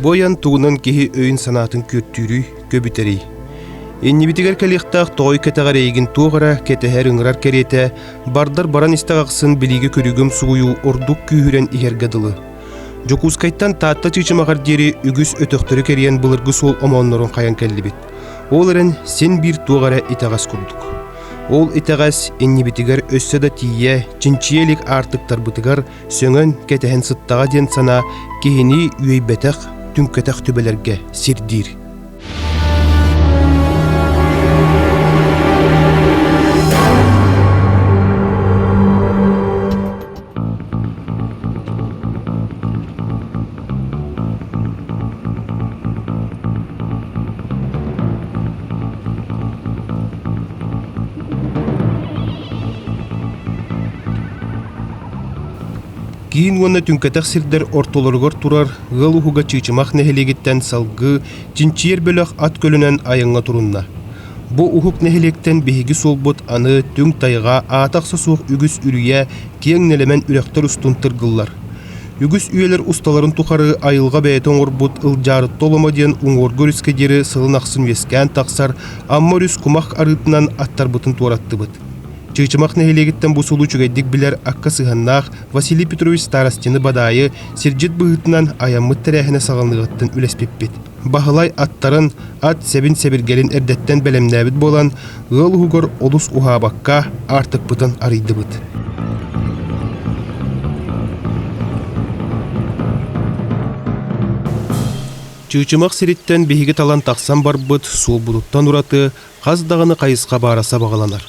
Бу айан тугунан киһи өйүн-санаатын күөртүүрүй, көбүтэрий? Иннибитигэр кэлиэхтээх тоҕой кэтэҕэр эйигин туох эрэ кэтэһэр ыҥырар кэриэтэ, бардар баран истэх ахсын билиигэ көрүүгүм сугуйуу ордук күүһүрэн иһэргэ дылы. Дьокуускайтан Таатта Чыычымаҕар диэри үгүс өтөхтөрү кэрийэн былыргы суол омооннорун хайан кэллибит. Ол эрэн син биир туох эрэ итэҕэс курдук. Ол итэҕэс иннибитигэр өссө да тиийэ, чинчийэ илик аартыктарбытыгар сөҥөн кэтэһэн сыттаҕа диэн санаа киһини үөйбэтэх, түҥкэтэх түбэлэргэ сирдиир. Киин уонна түҥкэтэх сирдэр ортолоругар турар ыал уһуга Чыычымах нэһилиэгиттэн салгыы чинчийэр бөлөх ат көлөнөн айаҥҥа турунна. Бу уһук нэһилиэктэн биһиги суолбут аны түҥ тайҕа аата-ахса суох үгүс үрүйэ, киэҥ нэлэмэн үрэхтэр устун тыргыллар. Үгүс үйэлэр усталарын тухары айылҕа бэйэтэ оҥорбут Ылдьаарытта оломо диэн уҥуоргу өрүскэ диэри сылын ахсын үөскээн тахсар Амма өрүс кумах арыытынан аттарбытын туораттыбыт. Чыычымах нэһилиэгиттэн бу суолу үчүгэйдик билэр акка сыһыаннаах Василий Петрович Старостины-Бадаайы сирдьит быһыытынан айаммыт тэрээһинэ саҕаланыаҕыттан үлэспиппит. Баһылай аттарын, ат сэбин-сэбиргэлин эрдэттэн бэлэмнээбит буолан, ыал уһугар олус уһаабакка аартыкпытын арыйдыбыт. Чыычымах сириттэн биһиги талан тахсан барбыт суолбутуттан ураты хас даҕаны хайысха баара сабаҕаланар.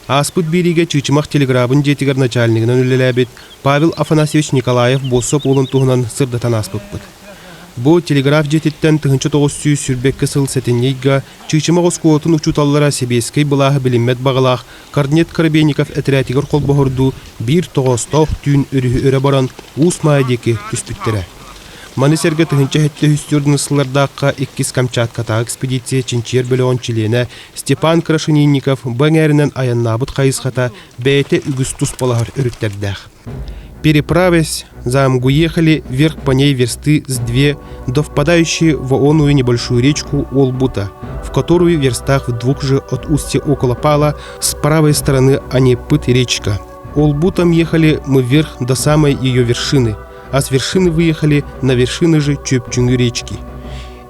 Ааспыт биэриигэ Чыычымах телеграбын дьиэтигэр начальнигынан үлэлээбит Павел Афанасьевич Николаев буоссап уолун туһунан сырдатан ааспыппыт. Бу телеграф дьиэтиттэн 1922 сыл сэтинньи ыйга Чыычымах оскуолатын учууталлара сэбиэскэй былааһы билиммэт баҕалаах Корнет Коробейников этэрээтигэр холбоһордуу биир тоҕоостоох түүн өрүһү өрө баран Уус Маайа диэки түспүттэрэ. Маны сэргэ 1703 сыллардаахха иккис Камчаткатааҕы экспедиция чинчийэр бөлөҕүн чилиэнэ Степан Крашенинников бу эҥээринэн айаннаабыт хайысхата бэйэтэ үгүс туспалаһар өрүттэрдээх. Переправясь, заамгуехали вверх по ней версты с две до впадающей в оную небольшую речку Олбута, в которую в верстах в двух же от устья около пала с правой стороны Анепыт речка. Олбутом ехали мы вверх до самой ее вершины, а с вершины выехали на вершины же Чөпчүнгү речки.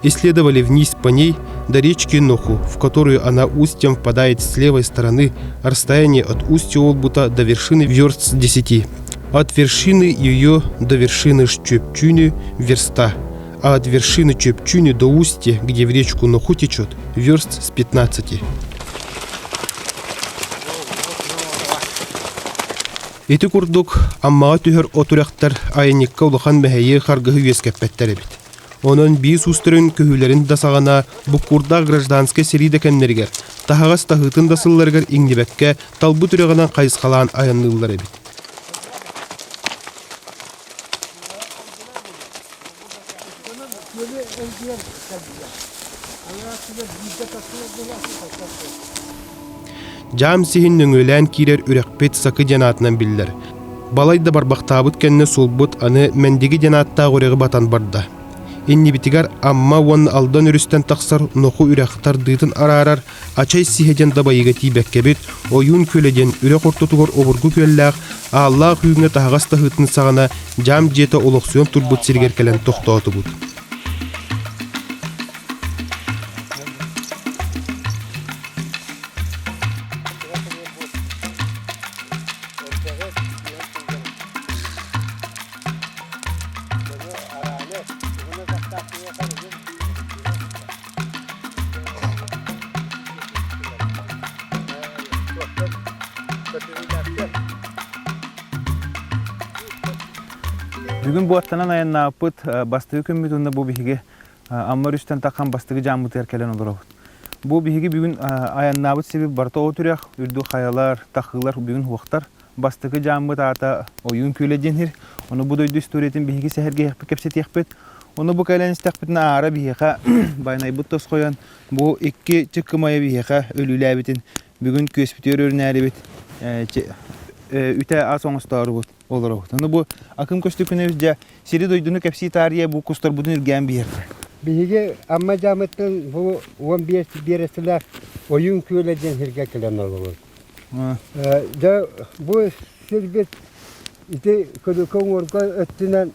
Исследовали вниз по ней до речки Ноху, в которую она устьем впадает с левой стороны, расстояние от устья Олбута до вершины верст с 10. От вершины ее до вершины Чөпчүнү верста, а от вершины Чөпчүнү до устья, где в речку Ноху течет, верст с 15. Ити курдук, Аммаҕа түһэр от үрэхтэр айанньыкка улахан мэһэйи харгыһы үөскэппэттэр эбит. Онон биис уустарын көһүүлэрин да саҕана буккурдаах гражданскай сэрии да кэмнэригэр, таһаҕас таһыытын да сылларыгар иҥнибэккэ талбыт үрэҕинэн хайысхалаан айанныыллар эбит. Дьаам сиһин нөҥүөлээн киирэр үрэхпит Сакы диэн аатынан биллэр. Балай да барбахтаабыт кэннэ суолбут аны Мэндиги диэн ааттаах үрэҕи батан барда. Иннибитигэр Амма уонна Алдан өрүстэн тахсар Ноху үрэх тардыытын араарар Ачай сиһэ диэн дабайыыга тиийбэккэбит, Ойуун күөлэ диэн үрэх ортотугар обургу күөллээх, Ааллаах үүҥҥэ таһаҕас таһыытын саҕана дьаам дьиэтэ олохсуйан турбут сиригэр кэлэн тохтоотубут. Бүгүн буоттанан айаннаабыппыт бастакы күммүт уонна бу биһиги Амма өрүстэн таххан бастакы дьааммытыгар кэлэн олоробут. Бу биһиги бүгүн айаннаабыт сирбит барыта от үрэх, үрдүк хайалар, тахыылар бүгүн уохтар. Бастакы дьааммыт аата Ойуун күөлэ диэн сир. Ону бу дойду историятын биһиги сэһэргэһиэхпит, кэпсэтиэхпит. Ону бу кэлэн истэхпитинэ аара биһиэхэ байанайбыт тосхойон бу икки чыккымайы биһиэхэ өлүүлээбитин бүгүн күөспүтүгэр өрүнээрибит үтэ ас оҥостоорубут олоробут. Ону бу акым көстүкүнэбит дьэ сири-дойдуну кэпсии таарыйа бу кустарбытын үргээн биһиэхэ. Биһиги Амма дьаамыттан бу 15 биэрэстэлээх Ойуун күөлэ диэн сиргэ кэлэн олоробут. Дьэ бу сирбит ити Көлүкэ уҥуорга өттүнэн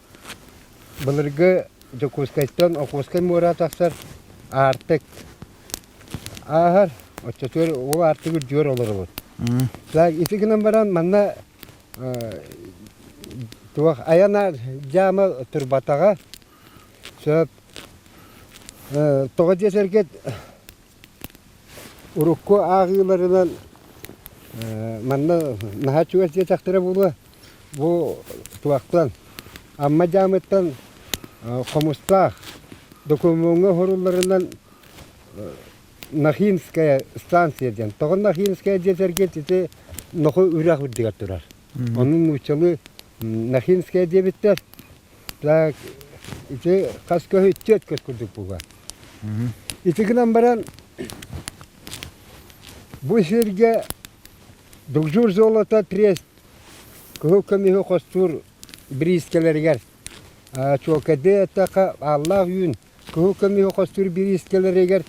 былыргы Дьокуускайтан Охотскай муора тахсар аартык ааһар. Оччотугар ол аартык үрдүгэр олоробут. Ити гынан баран манна туох айана дьаама турбатаҕа. Сөп. Тоҕо диэсэргит урукку ааҕыыларынан манна наһаа чугас диэтэхтэрэ буолуо. Бу туохтан Амма дьаамыттан Хомустаах докумуоҥҥа уһурулларынан Нахинская станция диэн. Тоҕо Нахинская диэтэргит ити Ноху үрэх үрдүгэр турар. Ону нууччалыы Нахинская диэбиттэр. Так ити хас көһү түөрт көс курдук буолуо. Ити гынан баран бу сиргэ Дугжур золото трест кыһыл көмүһү хостуур бириискэлэригэр чуолкайдыы эттэххэ ааллаах үүн Кыһыл көмүһү хостуур бириискэлэригэр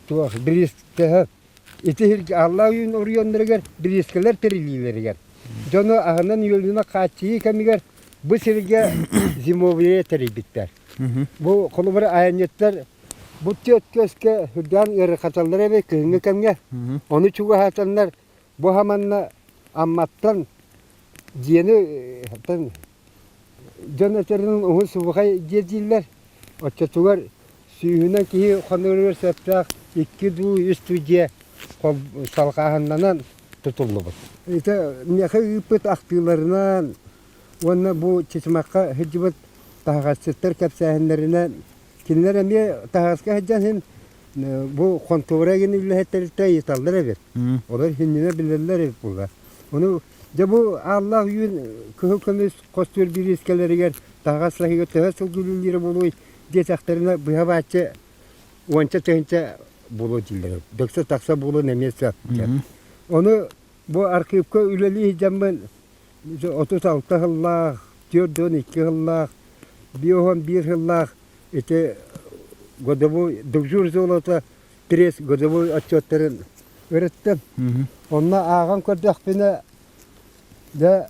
туох бириискэһэ ити сиргэ Аллаа ойуун оройуоннарыгар бириискэлэр тэриллиилэригэр дьону аһынан-үөлүнэн хааччыйыы кэмигэр бу сиргэ зимовье тэрийбиттэр. Бу холобур айанньыттар бу түөрт көскө үрдээн ыарырҕаталлар эбит кыһыҥҥы кэмҥэ. Ону чугаһатаннар бу хаманна Амматтан дьиэни Дьон этэринэн уһун субухай дьиэ дииллэр. Оччотугар сүүһүнэн киһи хонуругар сөптөөх икки дуу, үс дуу дьиэ салҕааһыннанан тутуллубут. Ити миэхэ ыыппыт ахтыыларынан уонна бу Чычымахха сылдьыбыт таһаҕасчыттар кэпсээһиннэринэн кинилэр эмиэ таһаҕаска сылдьан иһин бу хонтуора игин үлэһиттэриттэн ыйыталлар эбит. Олор иһиннинэ билэллэр эбит буолла. Ону Дьэ бу Ааллаах Үүн кыһыл көмүс хостуур бириискэлэригэр таһаҕас лаһыыга төһө сылгы үлэлиирэ буолуой диэтэхтэринэ быһа бааччы уонча тыһыынча буолуо дииллэр. Дөксө тахса буолуон эмиэ сөп. Ону бу архыыпка үлэлии сылдьаммын 36 сыллаах, 42 сыллаах, 51 сыллаах ити годовой Дукжур золото пресс годовой отчеттарын ырыттым. Онно ааҕан көрдөхпүнэ, дьэ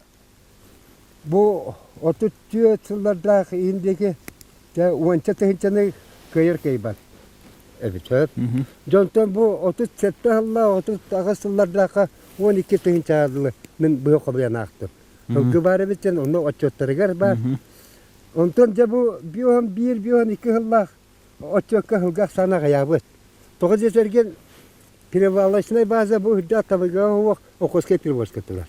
бу 34 сыллардаах иһин диэки дьэ уонча тыһыынчаны кыайар кыайбат эбит. Дьонтон бу 37 сыллаах, 38 сыллардаахха 12 тыһыынчаҕа дылы мин быһа хобуйан аахтым. Сылгы баар эбит диэн онно отчуоттарыгар баар. Онтон дьэ бу 51, 52 сыллаах Отчуокка сылга ахсаана аҕыйаабыт. Тоҕо диэтэргин перевалочнай база бу үрдэ табыгаһа суох Охотскай перевозка турар.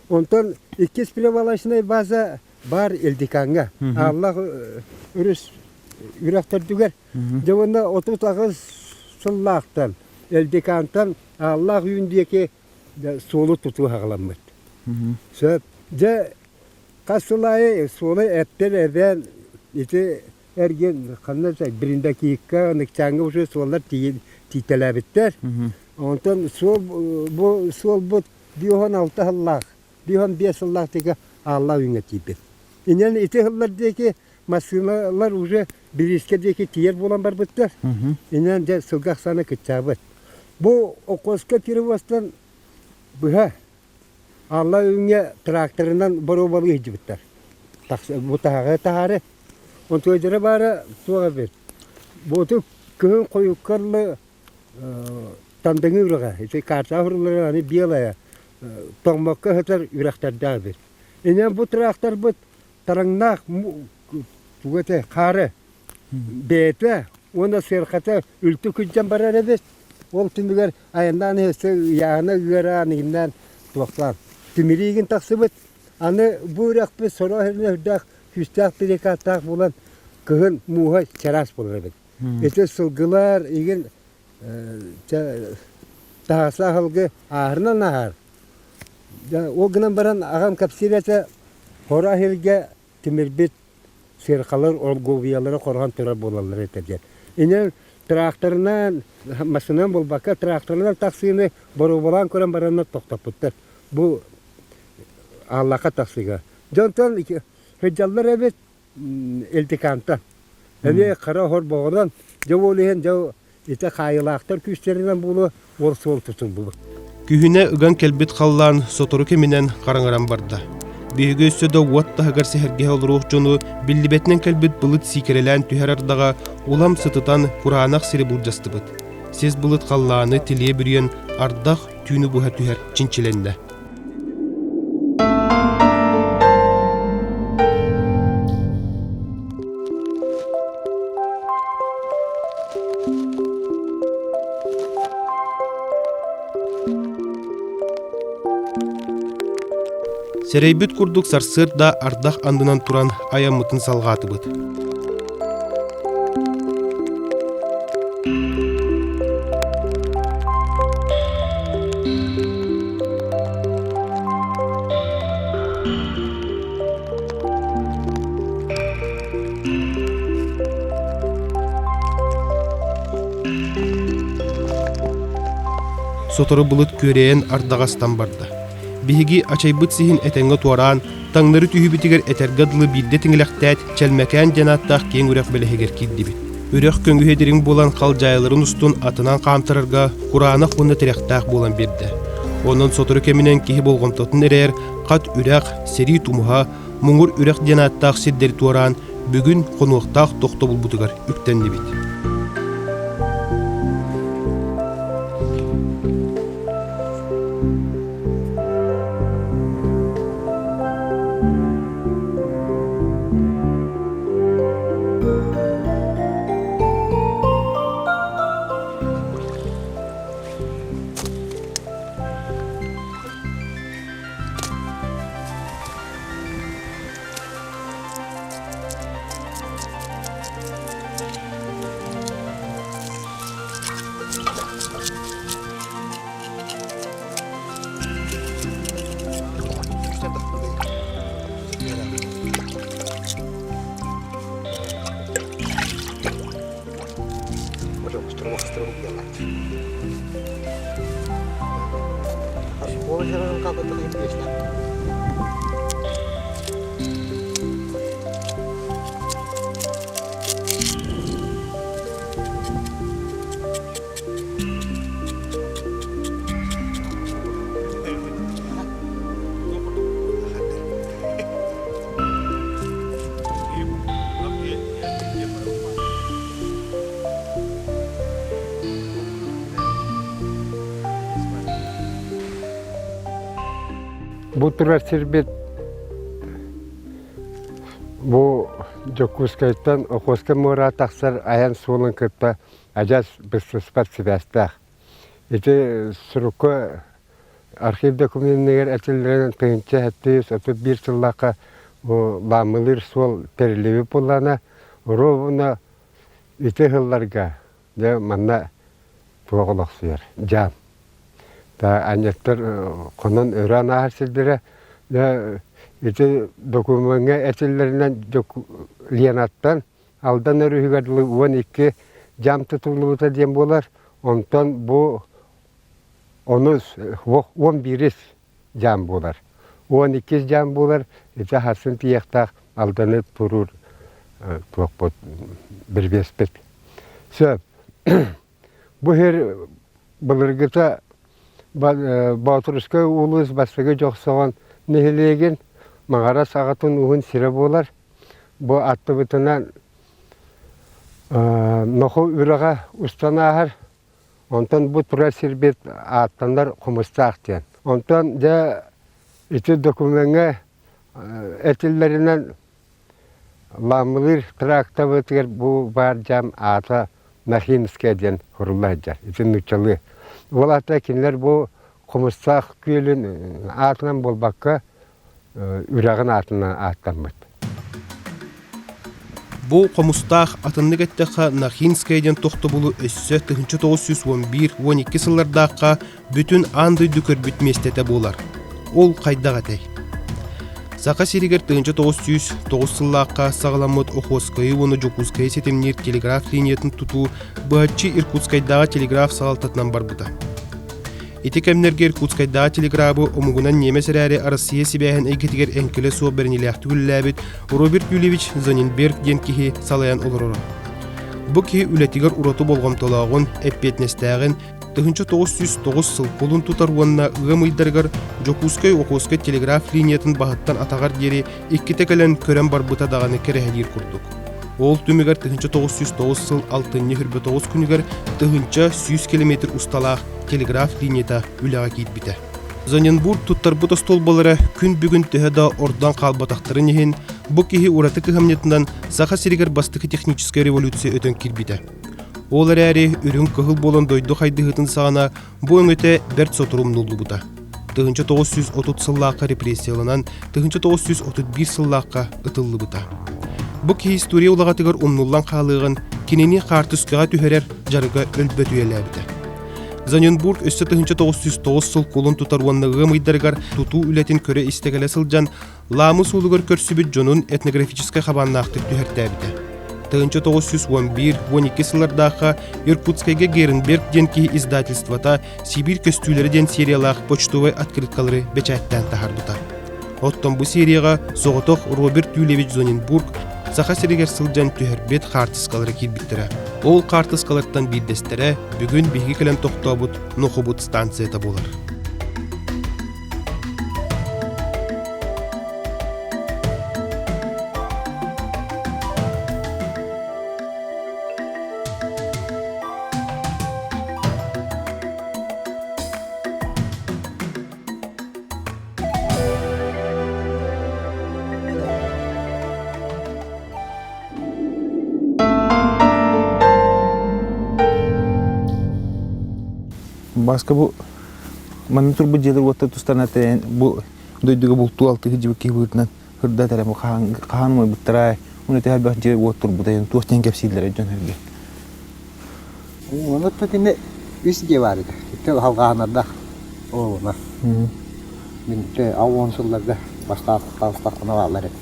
Онтон иккис перевалочнай база баар Элдикаҥҥа. Ааллаах өрүс үрэх төрдүгэр. Дьэ уонна 38 сыллаахтан Элдикантан Ааллаах Үүн диэки суолу тутуу саҕаламмыт. Сөп. Дьэ хас сыл аайы суолу эптэр эбээн ити эргин ханна Бриндакиикка, Ныкчааҥҥа уже суоллар тиийтэлээбиттэр. Онтон суол бу суолбут 56 сыллаах, 55 сыллаах диэки Ааллаах Үүҥҥэ тиийбит. Инэн ити сыллар диэки массыыналар уже Билиискэ диэки тиийэр буолан барбыттар. Инэн дьэ сылга ахсаана кыччаабыт. Бу Окуоска перевозтан быһа Алла Үүҥҥэ тракторынан боруобалыы сылдьыбыттар. Бу таһаҕы таһаары. Онтуойдара баара туох эбит. Буоту кыһын хойукка дылы Тандыҥы үрэҕэ, ити картаҕа суруллар аны белая, тоҥмокко сытар үрэхтэрдээх эбит. Инэн бу тракторбыт тараҥнаах тугу этэ хаары бэйэтэ уонна сыархата үлтү күрдьэн барар эбит. Ол түмүгэр айаннаан иһэ ыйааһына ыараан иһиннээн туохтаан тимириигин тахсыбыт. Аны бу үрэхпит сорох эринэ үрдээх күүстээх перекаттаах буолан кыһын мууһа чараас буолар эбит. Ити сылгылар игин таһааса аһылгы ааһарынан ааһар. Ол гынан баран аҕам кэпсиир этэ, хоро аһилгэ тимирбит сыархалар оргуобуйалара хорҕон турар буолаллар этэ диэн. Инэн тракторынан, массыынан буолбакка, тракторынан тахсыыны боруобалаан көрөн бараннар тохтоппуттар. Бу Ааллаахха тахсыыга. Дьонтон сылдьаллар эбит Эльтикантан. Эмиэ хара хорбоҕунан, дьэ ол иһин дьэ ити хаайыылаахтар күүстэринэн буолуо уол суол тутуллубут. Күһүнэ ыган кэлбит халлаан сотору кэминэн хараҥаран барда. Биһиги өссө да уот таһыгар сэһэргэһэ олоруох дьону биллибэтинэн кэлбит былыт сиикэрэлээн түһэр ардаҕа улам сытытан кураанах сири былдьастыбыт. Сис былыт халлааны тилийэ бүрүйэн ардах түүнү быһа түһэр чинчилэннэ. Сэрэйбит курдук сарсыарда ардах аннынан туран айаммытын салҕаатыбыт. Сотору былыт күөрэйэн ардаҕастан барда. Биһиги ачайбыт сиһин этэҥҥэ туораан, таҥнары түһүүбүтүгэр этэргэ дылы биирдэ тиҥилэхтээт, Чэлмэкээн диэн ааттаах киэҥ үрэх бэлэһигэр киирдибит. Үрэх көҥүһэ дириҥ буолан халдьаайыларын устун атынан хаамтарарга кураанах уонна тирэхтээх буолан биэрдэ. Онон сотору кэминэн киһи болҕомтотун эрэйэр хат үрэх, сэрии тумуһа, муҥур үрэх диэн ааттаах сирдэри туораан, бүгүн хонуохтаах тохтобулбутугар үктэннибит. Бу турар сирбит бу Дьокуускайтан Охотскай муора тахсар айан суолун кытта адьас быстыспат сибээстээх. Ити сурукка архив докуменныгар этиллэринэн 1731 сыллаахха бу Лаамылыыр суол тэриллибит буоллаҕына, ровно ити сылларга дьэ манна туох олохсуйар дьаам. Анньаттар хонон өрөөн ааһар сирдэрэ дьэ ити докумуоҥҥа этиллэринэн Ленаттан Алдан өрүһүгэр дылы 12 дьаам тутуллубута диэн буолар. Онтон бу онус 11-ис дьаам буолар. 12-ис дьаам буолар, ити харсын тиийиэхтээх Алданы туруур туохпут бирбиэспит. Сөп. Бу сир былыргыта Боотурускай улуус бастакы Дьохсоҕон нэһилиэгин Маҕарас аҕатын уһун сирэ буолар. Бу аттыбытынан Ноху үрэҕэ устан ааһар. Онтон бу турар сирбит ааттанар Хомустаах диэн. Онтон дьэ ити докумуоҥҥа этиллэринэн Лаамылыыр трактабытыгар бу баар дьаам аата Нахимская диэн сурулла сылдьар. Ити нууччалыы. Ол аата кинилэр бу Хомустаах күөлүн аатынан буолбакка. үрэҕин аатынан ааттаммыт. Бу хомустаах атыннык эттэххэ Нахинская диэн тохтобулу өссө 1911-12 сыллардаахха бүтүн аан дойду көрбүт миэстэтэ буолар. Ол хайдах этэй? Саха сиригэр 1909 сыллаахха саҕаламмыт Охотскайы уонна Дьокуускайы ситимниир телеграф линиятын тутуу быһаччы Иркутскайдааҕы телеграф салалтатынан барбыта. Ити кэмнэргэ Иркутскайдааҕы телеграбы омугунан ньиэмэс эрээри Арассыыйа сибээһин эйгэтигэр эҥкилэ суох бэриниилээхтик үлэлээбит Роберт Юльевич Зоненберг диэн киһи салайан олороро. Бу киһи үлэтигэр ураты болҕомтолооҕун, эппиэтинэстээҕин 1909 сыл кулун тутар уонна ыам ыйдарыгар Дьокуускай-Охотскай телеграф линиятын баһыттан атаҕар диэри иккитэ кэлэн көрөн барбыта даҕаны кэрэһэлиир курдук. Ол түмүгэр 1909 сыл алтынньы 29 күнүгэр 1100 километр усталаах телеграф линията үлэҕэ киирбитэ. Зоненбург туттарбыт остуолбалара күн бүгүн төһө да ордон хаалбатахтарын иһин, бу киһи ураты кыһамньытынан Саха сиригэр бастакы техническэй революция өтөн киирбитэ. Ол эрээри үрүҥ-кыһыл буолан дойду хайдыһыытын саҕана бу өҥөтө бэрт сотору умнуллубута. 1930 сыллаахха репрессияланан 1931 сыллаахха ытыллыбыта. Бу киһи история улаҕатыгар умнуллан хаалыаҕын кинини хаартыскаҕа түһэрэр дьарыга өлбөт үйэлээбитэ. Заненбург өссө 1909 сыл кулун тутар уонна ыам ыйдарыгар тутуу үлэтин көрө-истэ кэлэ сылдьан Лаамы суолугар көрсүбүт дьонун этнографическай хабааннаахтык түһэртээбитэ. 1911-12 сыллардаахха Иркутскайга Геренберг диэн киһи издательствота Сибиир көстүүлэрэ диэн сериялаах почтовай открыткалары бэчээттээн таһаарбыта. Оттон бу серияҕа соҕотох Роберт Юльевич Зоненбург Саха сиригэр сылдьан түһэрбит хаартыскалара киирбиттэрэ. Ол хаартыскалартан биирдэстэрэ бүгүн биһиги кэлэн тохтообут Нохубут станцията буолар. Баска бу манна турбут дьиэлэр уоттар тустарына тэйэн бу дойдуга бултуу алтыһы дьибик киһи быһыытынан ырда этэрэ бу хаһан хаһан умайбыттара уонна төһө элбэх дьиэ уот турбута диэн туох диэн кэпсииллэрэ дьон сэргэ. Онно итиннэ үс дьиэ баар этэ. Икки халҕаһынардаах оҕолор. Мин 60 сылларга бастаахтахпына бааллар этэ.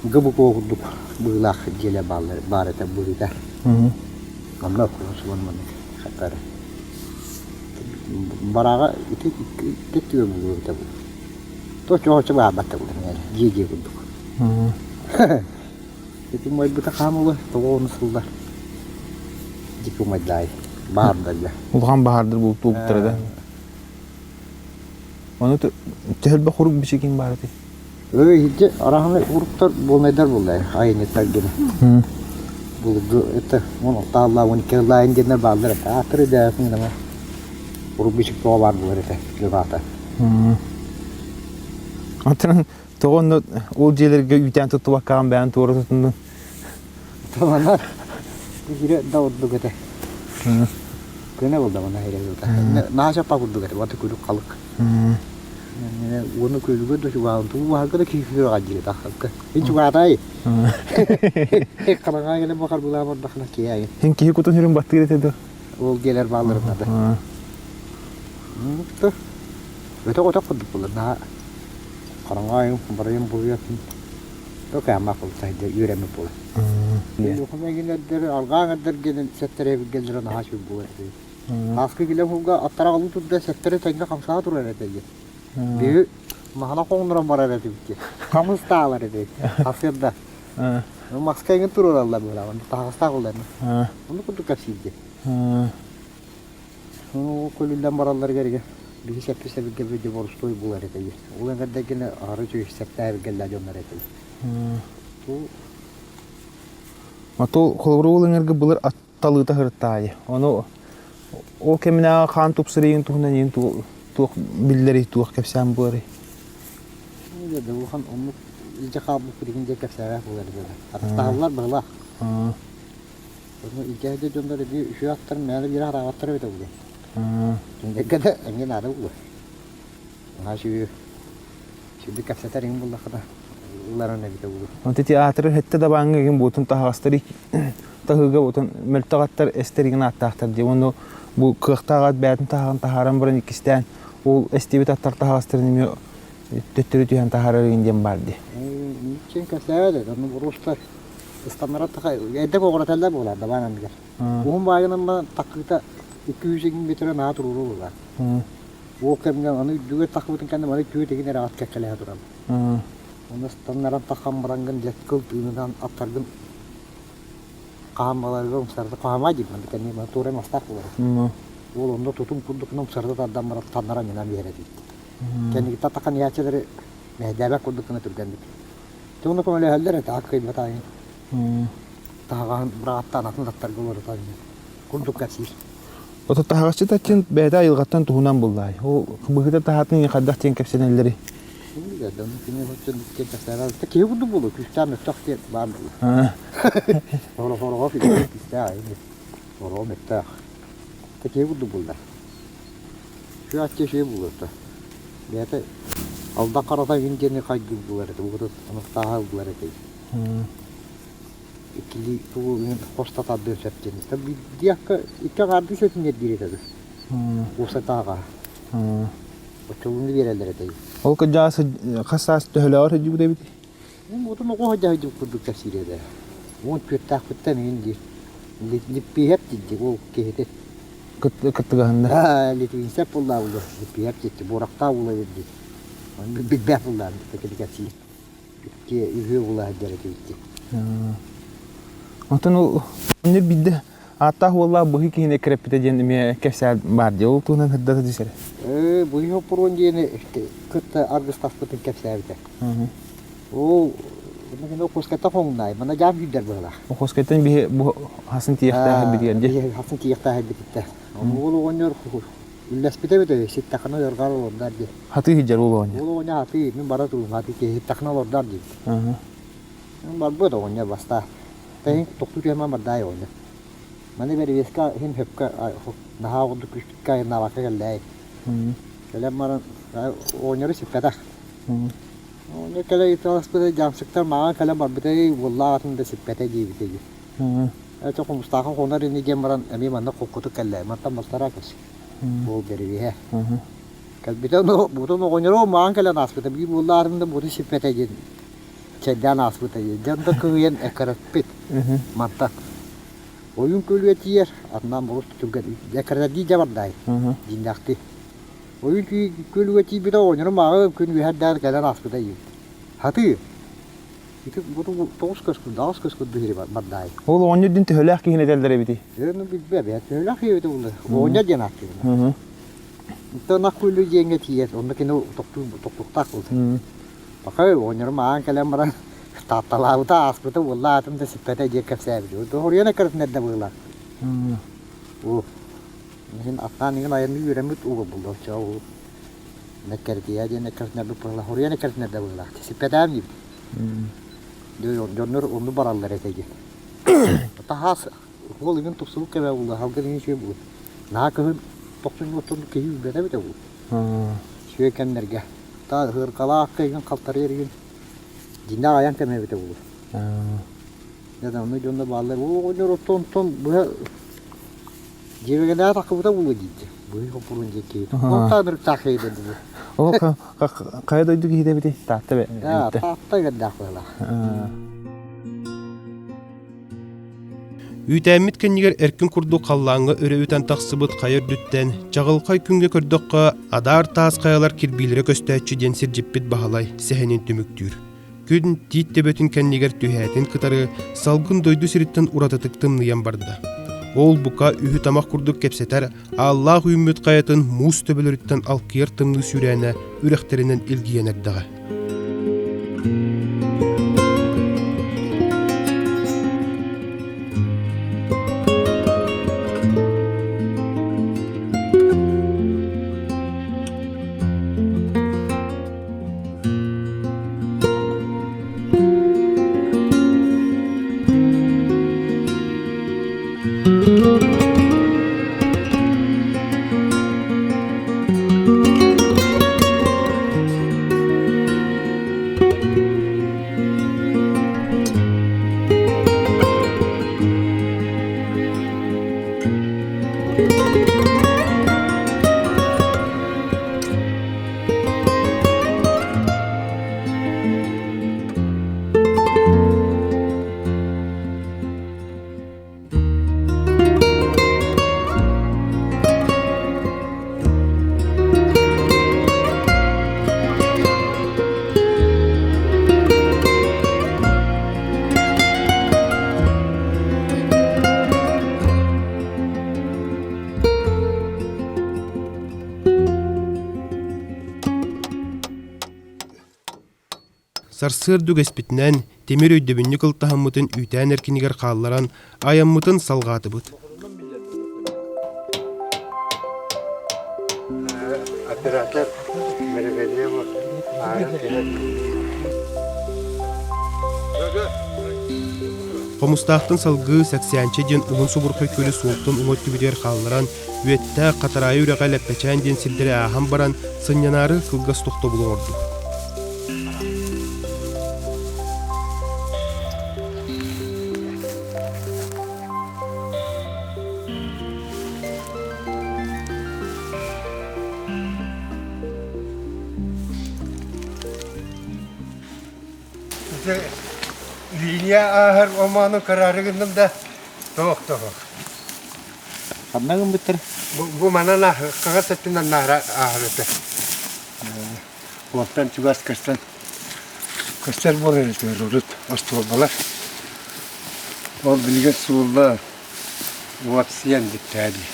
Гыбыкуо курдук быылаах дьиэлэр бааллар баар этэ быһыыта. Онно субан маннык хаттары. Барааҕа ити икки түгэн булуо эбитэ буолуо. То чоочо баабатта булан дьиэ-дьиэ курдук. Ити умайбыта хаам ула тоҕо ону сыллар. Дьики умайдаай. Баардарга. Улахан баһаардар бултуубуттара да. Ону төһөлбө хорук бичигин баар этэй? Ой, ити араһаны уруктар буолнайдар буоллай, айанньыттар гына. Булгу это он алтааллаа, он икки диэннэр бааллар этэ. Ааттары да гына урук бичик тоҕо баар буолар этэ, левата. Антон тоҕо онно ол дьиэлэргэ үүтээн туттубаккаҕын бэйэн туора тутуннун? Таманар киһире да ордук этэ. Көнө болда мана хире Наша па курдук этэ, баты күлүк халык. Уону күлүгө да чугаан туу баһарга да киһи күлүгө дьиэ тахсакка. Ин чугаатай. Хараҥа келе бакар булаа бардахына киһи Ин киһи кутун хүрүн баттыыр этэ да. Ол дьиэлэр баалларына да. Өтөх-өтөх курдук булар. Наһаа хараҥа барайым буруйатын Токаамах булса үөрэммит буолар. Өлүөхүмэ арҕаа эҥэрдэргэ сэттэрэ билгэллэрэ наһаа сүр буолар этэ. Ааскы килэ уһуга аттараҕалыы турда сэттэрэ тэҥҥэ хамсаа турар этэ диye. Биһи маһана хоҥнорон барар этибит Хамыс таалар этэ. Сарсыарда. Маска эҥин туруораллар буолар. Таһаҕастаах буолар. Ону курдук кэпсиирди. Көлүллэн баралларыгар биһи сэппи сэбиргэ бүдү борустуой буолар этэ. Ол эҥэрдэргинэ аһары үчүгэй сэптээбиргэллээх дьоннор этэ. Ото холобур ол эҥэргэ былыр атталыыта сырыттаайы. Ону ол кэминээҕи хаан тупсарыйын туһунан иин туох биллэрий, туох кэпсээн буоларый? Улахан оннук илдьэ хаалбыт билигин дьэ кэпсээбэт буолар этэ. Атастаһаллар быһылаах. Ону илдьэ дьоннор эбии үчүгэй аттарын мээнэ биэрэ сатаабаттар эбитэ буолуо. Кинилэргэ да эмиэ наада буолуо. Наһаа үчүгэй. Сүрдүк кэпсэтэр иҥин буллаххына ыларан эбитэ буолуо. Онто ити аатырар хэттэ да бааҥҥа игин буотун таһаҕастар таһыыга буотун мөлтөх аттар эстэр игин ааттаахтар дии. Уонна бу кыахтаах ат бэйэтин таһаҕын таһааран баран иккистээн ол эстибит аттар таһаҕастарын эмиэ төттөрү түһэн таһаарар игин диэн баар дии. Син кэпсээбэт ону буруустар ыстаннара таха эдэ оҕураталлар буолар дабаан анныгар. Уһун баайынан такыыта 200 игин метрэ наһаа туруору буолар. Ол кэмҥэ аны үрдүгэр тахыбытын кэннэ маны түүт игин эрэ ат кэккэлэһэ турар. Оны ыстаннаран тахан барангын дьэ кыл тыынынан аттаргын хаһан баларга умсарда хаһамай диир манна кэнни маны туора мастаах буолар. Ол онно тутум курдук умсарда тардан баран таннара минан биэрэ диир. Кэннигиттэн тахан иһээччилэри мэһэйдээбэт курдук гына түргэнник. Тугуну көмөлөһөллөр этэ ат кыйбатаайын. Таһаҕаһын бырааттаан атын аттарга уларытан курдук кэпсиир. Ото таһаҕасчыт аттын бэйэтэ айылҕаттан туһунан буллаай. Ол быһыыта таһаатын хайдах диэн кэпсэнэллэри. Киһи курдук буолуо, күүстээх мөттөх диэн баар буолуо. Сороҕо күүстээх, сороҕо мөттөөх. Киһи курдук булла. Үчүгэй үчүгэй буолуо Бэйэтэ алда харата күн диэни хайгыыр буолар этэ, урут ынахтааһа ыллар этэ. Иккилии тугу хос татардыан сөп диэн. Биирдиэххэ икки аҥаардыы сэтинньэр диир этэ Уусатааҕа. Оччолууну биэрэллэр этэ. Ол кырдьаҕас хас саас төһөлөөҕөр сылдьыбыт эбитий? Мин оҕо сылдьа курдук кэпсиир этэ. 14-тээхпиттэн иһин диир. Липпиэһэп диир ол киһити. Кыттыгаһынна. Литвинцев буллаа булла. Липпиэһэп диэччи, буорахтаах була диир. Билбэт буллаан кэпсиир. Икки үһүө була сылдьар этибит Онтон ол онно биирдэ ааттаах уоллаах быһыы киһини эккирэппитэ диэн эмиэ кэпсээн баар дии. Ол туһунан сырдата түсэрэ. Ээ, быһыы хоппуруон диэни кытта аргыстаспытын кэпсээбитэ. Ол Охуоскайтан хоҥуннаай, манна дьаам күүрдэр быһыылаах. Охуоскайтан биһи бу хасын тиийэхтээх эбитигэр дии. Хасын тиийэхтээх эбититтэ. Уол оҕонньор үллэспитэ эбит үһү, ситтэххинэ ойоргоор олордор дии. Хатыы сылдьар уол оҕонньор. Уол оҕонньор хатыы, мин бара туруум, хатыы киһи ситтэххинэ олордор диибит. Барбыт оҕонньор бастаа. Тэһин тохтуу түһэмэн бардаай оҕонньор. Маны бэрэбиэскэ иһин хөпкө наһаа курдук күүспүккэ айаннаабакка кэллээй. Кэлэн баран оҕонньору сиппэтэх. Ону кэлэ ыйыталаспыта дьаамсыктар мааҕын кэлэн барбыта уоллаах атын да сиппэтэ диэбитэ дии. Эчэ хомустаахха хонор ини диэн баран эмиэ манна холкутук кэллэ. Мантан балтараа көс. Буол бэрибиһэ. Кэлбитэ ону бутун оҕонньоро мааҕын кэлэн ааспыта. Биир уоллаах атын да бутун сиппэтэ диэн чэйдээн ааспыта дии. Дьон да кыһыйан эккирэппит. Мантан. Ойуун көлүө тиийэр, атынан болус түргэн эккирэтэрдии дьэ бардаай. Дьиҥнээхтии. Ойуун күөлүгэ тиийбитэ оҕонньорум ааҕы күн үөһэрдээн кэлэн ааспыта диибит. Хатыы! Ити бу тоҕус көс курдук, аҕыс көс курдук иһири бардаай. Ол оҕонньор диэн төһөлөөх киһини этэллэр эбитий? Дьэ, билбэт, бэйэ төһөлөөх киһи эбитэ буолла. Оҕонньор диэн ааттыыбын. Онтон ынах күөлү диэҥҥэ тиийэр, онно кини тохтуу тохтуохтаах буолла. Пахай оҕонньорум аан кэлэн баран таатталаабыта ааспыта уолла аатын да сиппэтэ диэн кэпсээбит. Хоруйан эккирэтин эрдэ быһыылаах. Оо Иһин аттаан иҥин айанныы үөрэммит ууга булла оччоҕо уу нэккэритийээ диэн нэккэритинэрбит быһыылаах хоруйа нэккэритинэрдэ быһыылаах сиппэтээм диибит дьоннор онну бараллар этэ диэн таһаас уол иҥин тупсубут кэмэ буолла халгын иҥин үчүгэй буолуо наһаа кыһын тохсунньу оттон киһи үүрбэтэ эбитэ буолуо үчүгэй кэмнэргэ та ыһырҕалаах игин халтарыйар игин дьиҥнээх айан кэмэ эбитэ буолуо дьэ онно дьоннор бааллар ол оҕонньор оттон онтон быһа Дьиэбэгэнэҕэ таххыбыта буолуо диирдэ. Быһый хоппуруун диэн киһи. Онтон ырыктаах киһи дуу. Ол хайа дойду киһитэ эбитий? Таатта бэ. Таатта үөрдээх быһыылаах. Үүтээммит кэннигэр эркин курдук халлааҥҥа өрө үтэн тахсыбыт хайа үрдүттэн чаҕылхай күҥҥэ көрдөххө адаар таас хайалар кирбиилэрэ көстөөччү диэн сирдьиппит Баһылай сэһэнин түмүктүүр. Күн тиит төбөтүн кэннигэр түһээтин кытары салгын дойду сириттэн уратытык тымныйан барда. Ол бука үһү-тамах курдук кэпсэтэр ааллаах үүммүт хайатын муус төбөлөрүттэн алкыйар тымныы сүүрээнэ үрэхтэринэн илгийэн эрдэҕэ. Сарсыарда үгэспитинэн тимир өйдөбүнньүк ылтаһыммытын үүтээн эркинигэр хаалларан, айаммытын салҕаатыбыт. Оператор Мереведева Хомустаахтан салгыы Сэксээнчэ диэн уһун субурхай күөлү суолтан уҥа өттүбүтүгэр хаалларан, Үөттээх, Хатараайы үрэҕэ Лэппэчээн диэн сирдэри ааһан баран, сынньанаары кылгас тохтобул оҥордум. Ити линия ааһар омоону кыраары гынным да туох туох. Ханна гыммыттар? Бу манан хаҥас өттүнэн наара ааһар этэ. Уоттан чугас көстөн көстөр буолар этэ урут остуолбалар. Ол билигин суулла уот сиэн бүттээ дии.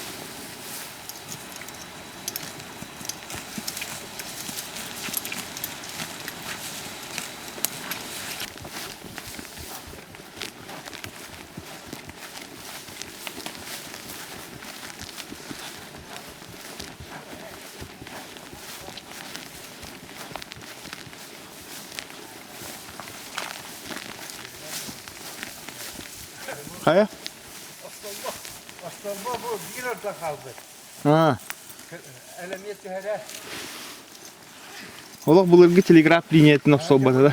Хайа? Остолбо бу биир ордон хаалбыт. Аа. Элэмиэ түһэрэ. Олох былыргы телеграф линиятын охсолбота да.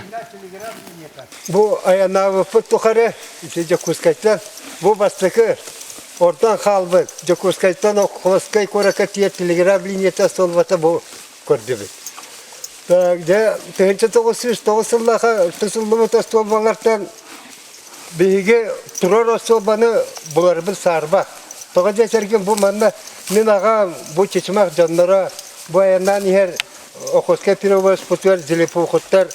Бу айаннаабыппыт тухары ити Дьокуускайтан бу бастакы ордон хаалбыт Дьокуускайтан Охотскай куоракка тиийэр телеграф линията остуолбата бу көрдүбүт. Дьэ, 1909 сыллаахха тусуллубут остуолбалартан биһиги турар остуолбаны буларбыт саарбах. Тоҕо диэтэргин бу манна мин аҕам бу Чычымах дьонноро бу айаннаан иһэр Охотскай перевозпутугар Зелепухуттар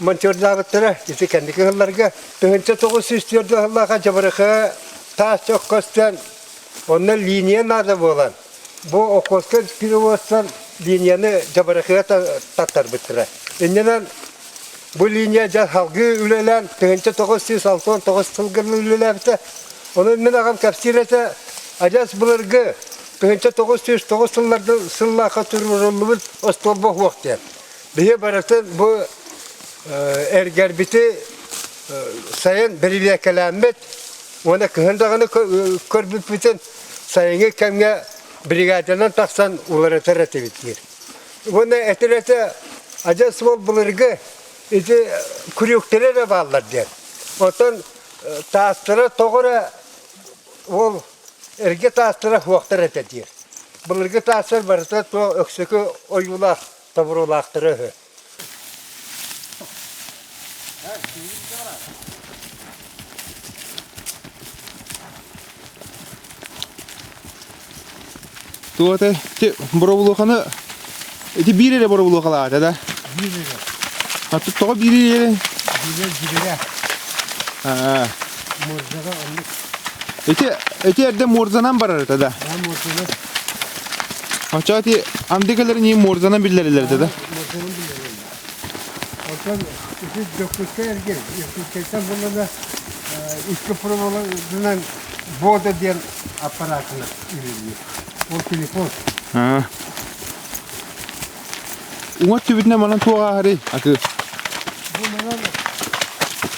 монтердаабыттара ити кэнники сылларга 1904 сыллаахха Дьабарыкы таас чох көстөн онно линия наада буолан бу Охотскай перевозтан линияны Дьабарыкыга таттарбыттара. Иннинэн бу линия дьэ салгыы үлэлээн 1969 сылгы үлэлээбитэ. Онон мин аҕам кэпсиир этэ, адьас былыргы 1909 сылларда сыллаахха туруоруллубут остуолба уһуох диэн. Биһи барытын бу эргэрбити сайын бэрэбиэркэлээммит уонна кыһын даҕаны көрбүппүтүн сайыҥҥы кэмҥэ бригаданан тахсан уларытар этибит диир. Уонна этэр этэ адьас суол былыргы ити күрүөктэрэ эрэ бааллар диэн. Оттон таастара тоҕо эрэ ол эргэ таастара суохтар этэ диир. Былыргы таастар барыта туох өксөкү ойуулаах тобуруулаахтара үһү. Туота ити боробулуоханы ити биир эрэ боробулуохалаата да? Биир эрэ. А тут тоҕо биир эрэ? Биирэ дьибирэ. Аа. Морзаҕа оннук. Ити ити эрдэ морзанан барар этэ да? Да, морзанан. Оччоҕо ити анды кэлэр морзанан биллэрилэр этэ да? Морзанан биллэрилэр. Оттон ити Дьокуускай эргин, Иркутскайтан буллана икки проволоканан Бода диэн аппаратынан үлэлиир. Ол телефон. Уҥа өттүбүтүнэн манан туох ааһарый? Акы. Бу манан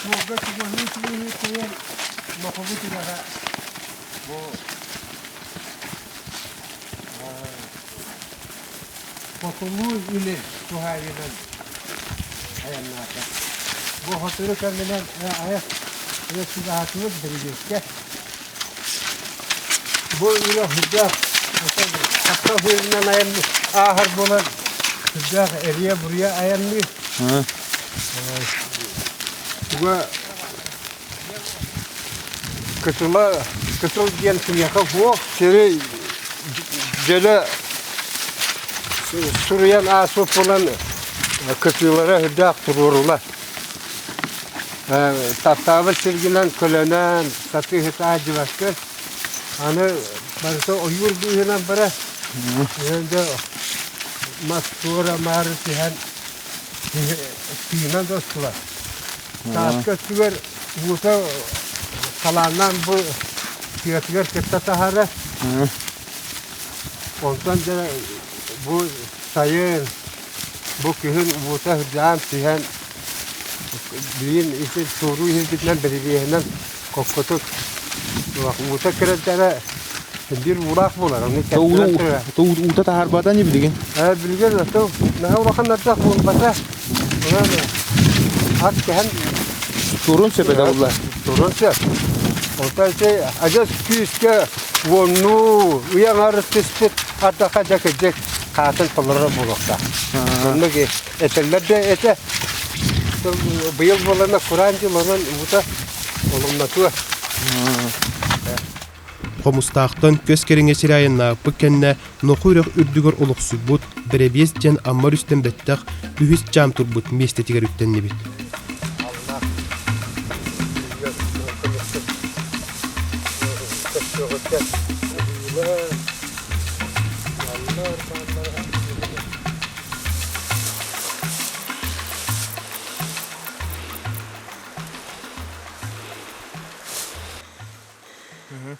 суолга чугаһыы-чугаһыы кэлэн Мохобут үрэҕэ бу Хотулуу или туһаайыынан айаннаата. Бу сотору кэминэн айах чугаһаатыбыт Бэридиэскэ. Бу үрэх сүрдээх тахса сыырынан айан ааһар буолан сүрдээх эрийэ-буруйа айанныыр. Туга кытыла кытыл диэн киниэхэ суох сири дьөлө суруйан ааспыт буолан кытыылара үрдээх туруорулар. Таптаабыт сиргинэн көлөнөн сатыы саадьыбаккын аны барыта ойуур быыһынан барар. Дьэ мас туора маары түһэн тыынан да устулар. Сааскы өттүгэр уута халааннаан бу тыатыгар кытта таһара. Онтон дьэ бу сайын, бу күһүн уута сыдьаан түһэн билигин ити туоруу иһирбитинэн бэрибиэһинэн Хоккотук уута кирэрдэрэ биир уулаах буолар. Ону кэптэрэн турар. Уута таһаарбата ини билигин? Билигин ото наһаа улахан ардах буолбата. Онон ат кэһэн Турун сөп этэ булла. Турун сөп. Онтон ити адьас күүскэ уоннуу ый аҥары түспүт ардахха дьэ кырдьык хаатын толорор буолуохтаах. Оннук этэллэр да этэ. Быйыл буолана кураан дьыл онон уута Олумнатыа. Хомустаахтан көс кэриҥэ сири айаннаабыппыт кэннэ Ноху үрэх үрдүгэр олохсуйбут Бэрэбиэс диэн Амма өрүстэн бэттэх үһүс дьаам турбут миэстэтигэр үктэннибит.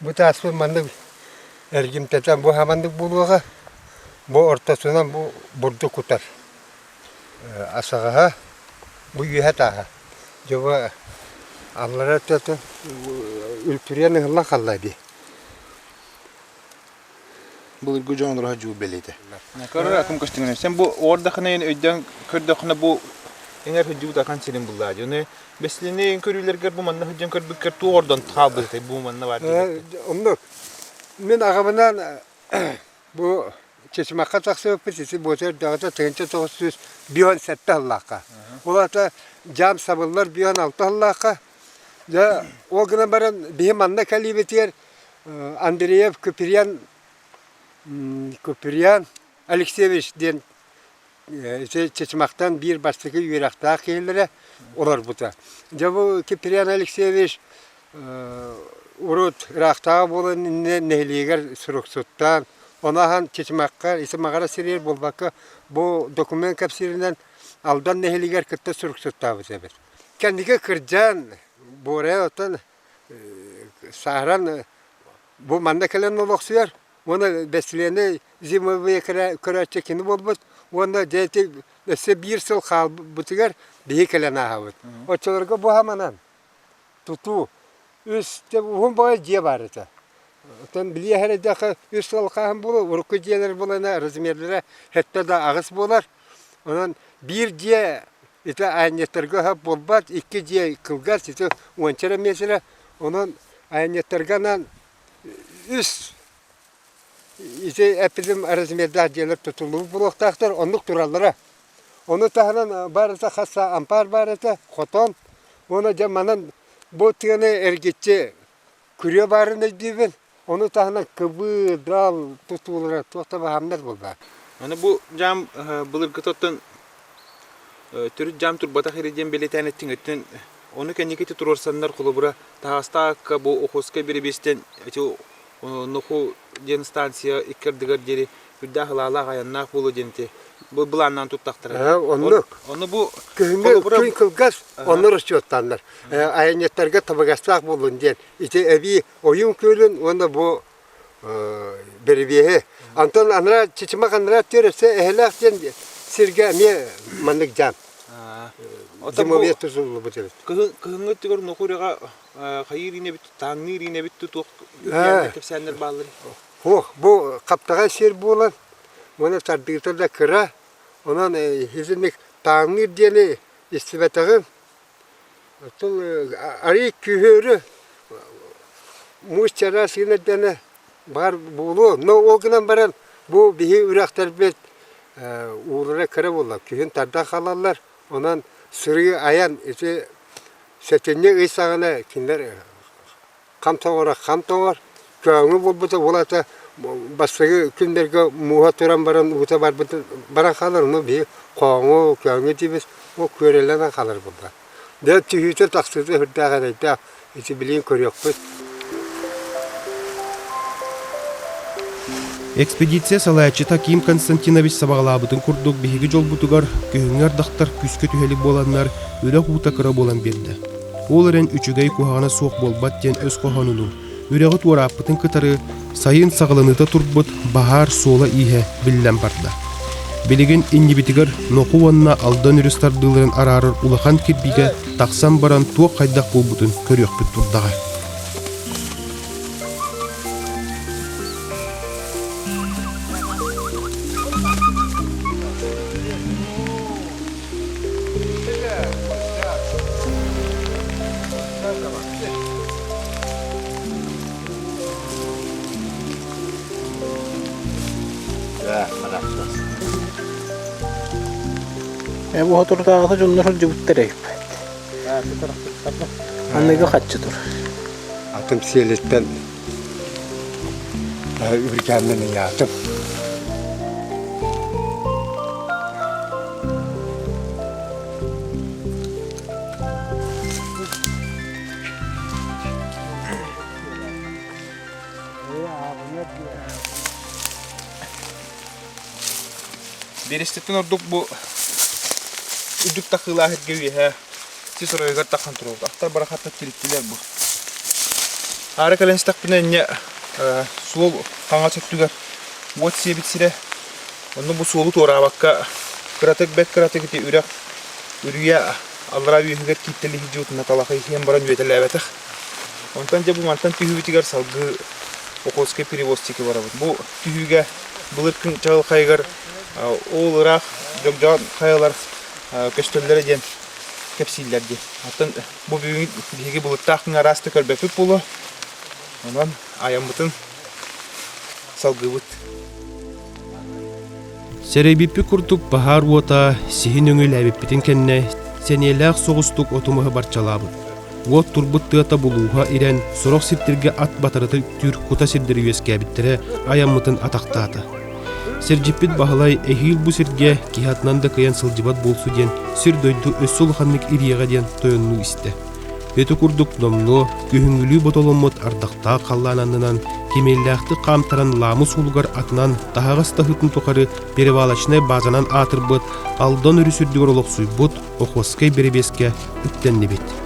Бу тааспын маннык эргимтэтэн бу хаманнык буолуоҕа, бу ортотунан бу бурдук кутар асаҕаһа, бу үөһэ тааһа. Дьэ бу аллара өттө үлтүрүйэн ыһыллан хаалла дии. Былыргы дьон олоро дьуу бэлиэтэ. Көрөр акым көстүҥүнэн. Сен бу ордахына өйдөөн көрдөхүнэ бу эҥэр сылдьыбыт ахан сирин буллаа. Дьону бэслини көрүүлэргэр бу манна сылдьан көрбүккэр туох ордон хаалбытай бу манна бар Оннук. Мин аҕабынаан бу Чычымахха тахсыбыппыт ити буота өрдөөҕүтэ 1957 сыллаахха. Ол аата дьаам сабыллар 56 сыллаахха. Дьэ ол гынан баран биһи манна кэлиибитигэр Андреев Куприян Куприян Алексеевич диэн ити Чычымахтан биир бастакы үөрэхтээх киһилэрэ олорбута. Дьэ бу Киприан Алексеевич урут ыраахтааҕы буолан иннинэ нэһилиэгэр суруксуттаан, ону аһан Чычымахха ити Маҕара сиригэр буолбакка бу документ кэпсииринэн Алдан нэһилиэгэр кытта суруксуттаабыт эбит. Кэнники кырдьан, буорайан оттон сааһыран бу манна кэлэн олохсуйар уонна бэстилиэнэй зимовые көрөөччү кини буолбут уонна дьэ ити өссө биир сыл хаалбытыгар биһи кэлэн ааһабыт. Оччолорго бу хаманан тутуу үс уһун баҕайы дьиэ баар этэ. Оттон билиэ эрэйдэххэ үс сыл хааһын буолуо, урукку дьиэлэр буолана размерлэрэ сэттэ да аҕыс буолар. Онон биир дьиэ Ити айанньыттарга өһөп буолбат, икки дьиэ кылгас, ити уонча эрэ миэтэрэ. Онон айанньыттарга анаан үс ити эппитим размердаах дьиэлэр тутуллубут буолуохтаахтар, оннук тураллара. Ону таһынан баар этэ хас ампаар баар этэ, хотон. Уонна дьэ манан бу тыаны эргиччи Күрүө баарын өйдүүбүн, ону таһынан кыбыы, дал тутуулара туох да баһаамнар буолбаат. Аны бу дьаам былыргытыттан төрүт дьаам турбатах ири диэн бэлиэтээн эттиҥиттэн ону кэнники туруорсаннар холобура таһаастаакка бу Охотскай бирэбиэстэн ити Ноху диэн станция икки ардыгар диэри үрдээх ылаалаах айаннаах буолуо диэн ити бу былааннаан туттахтара. Оннук. Ону бу Күһүҥҥү күн кылгас, онно расчеттааннар. Айанньыттарга табыгастаах буоллун диэн ити эбии ойуун күөлүн уонна бу бэрибиэһи. Антон анараа Чычымах анараа өттүгэр өссө Эһэлээх диэн сиргэ эмиэ маннык дьаам. Зимовье тутуллубут эбит. Кыһыҥҥы өттүгэр Ноху үрэҕэ хайыыр иинэбит, тааҥныыр иинэбит туох кэпсээннэр бааллар? Суох, бу хаптаҕай сир буолан, уонна тардыыта да кыра, онон итинник тааҥныыр диэни истибэтэҕим. Оттон арыый күһүөрү муус чараас гына эрдэнэ баар буолуо. Но ол гынан баран бу биһи үрэхтэрбит уулара кыра буолла. Күһүн тардан хаалаллар. Онон сырыы айан ити сэтинньи ый саҕана кинилэр хам тоҥоро хам тоҥор, көөҥү буолбута ол ата бастакы күннэргэ мууһа туран баран уута барбыт баран хаалар, ону биһи хооҥу, көөҥү диибит, ол күөрэлэнэн хаалар буолла. Дьэ түһүүтэ тахсыыта сүрдээх эрэйдээх, ити билигин көрүөхпүт. Экспедиция салайааччыта Ким Константинович сабаҕалаабытын курдук биһиги дьолбутугар күһүҥҥү ардахтар күүскэ түһэлик буоланнар үрэх уута кыра буолан биэрдэ. Ол эрэн үчүгэй куһаҕана суох буолбат диэн өс хоһоонунуу үрэҕи туорааппытын кытары сайын саҕаланыыта турбут баһаар суола-ииһэ биллэн барда. Билигин иннибитигэр Ноху уонна Алдан өрүс тардыыларын араарар улахан кирбиигэ тахсан баран туох хайдах буолбутун көрүөхпүт турдаҕа. Бу соторутааҕыта дьоннор сылдьыбыттар эбиппит. Аныгы хаччы тур. Атым сиэлиттэн үргээммин ыйаатым. Биэрэститтэн ордук бу үрдүк тахыылаах эргэ үөһэ сис оройугар таххан туруорбут. Аттар барахаттар тириттилэр бу. Аара кэлэн истэхпинэ инньэ суол хаҥас өттүгэр уот сиэбит сирэ. Онно бу суолу туораабакка кыратык бэрт кыратык ити үрэх үрүйэ аллараа үөһүгэр кииттэлии сылдьыбытына талахы иһэн баран үөтэлээбэтэх. Онтон дьэ бу мантан түһүүбүтүгэр салгыы Охотскай перевоз диэки барабыт. Бу түһүүгэ былыр күн чаҕылхайыгар ол ыраах дьогдьоон хайалар көстөллөрө диэн кэпсииллэр дии. Оттон бу бүгүн биһиги былыттаах күн араас да көрбөппүт буолуо. Онон айаммытын салгыыбыт. Сэрэйбиппит курдук баһаар уота сиһин өҥүлээбиппитин кэннэ сэниэлээх соҕустук оту-маһы барчалаабыт. Уот турбут тыата булууһа ирэн, сорох сирдэргэ ат батарыта үктүүр кута сирдэри үөскээбиттэрэ айаммытын атахтаата. Сирдьиппит Баһылай эһиил бу сиргэ киһи атынан да кыайан сылдьыбат буолсу диэн сир-дойду өссө улаханнык ириэҕэ диэн тойоннуу истэ. Ити курдук номнуо күһүҥҥүлүү ботоломмут ардахтаах халлаан аннынан кимиэллээхтик хаамтаран Лаамы суолугар атынан таһаҕас таһыытын тухары перевалочнай базанан аатырбыт Алдан өрүс үрдүгэр олохсуйбут Охотскай бэрэбиэскэ үктэннибит.